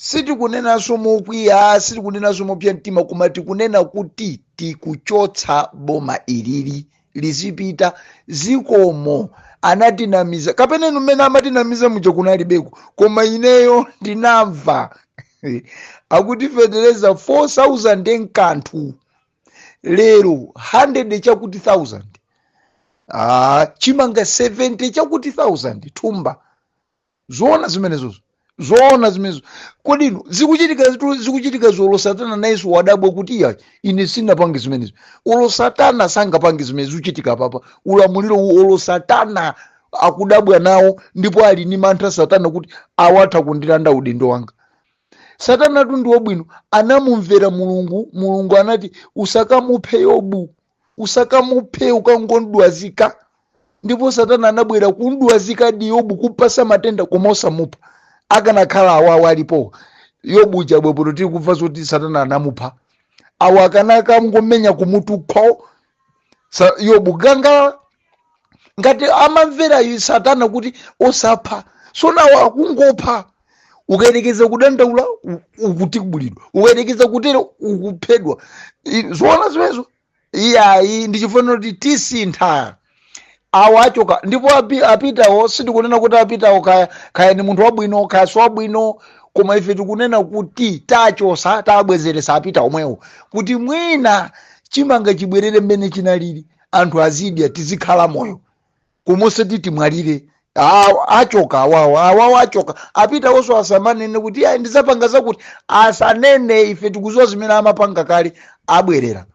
Sitikunenanso mokwiya, sitikunenanso mopsa mtima, koma tikunena kuti tikuchotsa boma ilili, lizipita. Zikomo. Anatinamiza kapena inu mmene amatinamiza muja kunalibeko? Koma ineyo ndinamva akuti fetereza 4000 nkanthu, lero 100 chakuti 1000. Ah, chimanga 70 chakuti 1000 thumba. Zoona zimenezozo? Zoona zimenezo? Kodi inu zikuchitika zikuchitika zolo Satana nayenso wadabwa kuti iya, ine sinapange zimenezo. Olo Satana sangapange zimene zikuchitika papa. Ulamuliro uwu olo Satana akudabwa nawo, ndipo ali ni mantha Satana kuti awatha kundilanda udindo wanga. Satana tu ndi wabwino, anamumvera Mulungu. Mulungu anati, "Usakamuphe Yobu, usakamuphe, ukangondwazika." Ndipo Satana anabwera kundwazika di Yobu, kupasa matenda, koma osamupha. Akanakhala awawo alipo, Yobu chabwepoto tiri kumva zoti Satana anamupha. Awo akanaka ngomenya kumutu kho Yobu gangala. Ngati amamvera Satana kuti osapha, sonawo akungopha. Ukayerekeza kudandaula, ukutibulidwa, ukayerekeza kutero, ukuphedwa. Zoona zimenezo? Iyayi, ndichifaniro kuti tisintha. Awo achoka, ndipo apitawo, sitikunena kuti apitawo kaya, kaya ni munthu wabwino, kaya si wabwino, koma ife tikunena kuti tachosa, tabwezeresa apita omwewo, kuti mwina chimanga chibwerere mmene chinalili, anthu azidya, tizikhala moyo, komose timwalire. Achoka awawo, awawo achoka. Apitawonso asamanene kuti ayi, ndizapanga zakuti, asanene. Ife tikuziwa zimene amapanga kale. Abwerera.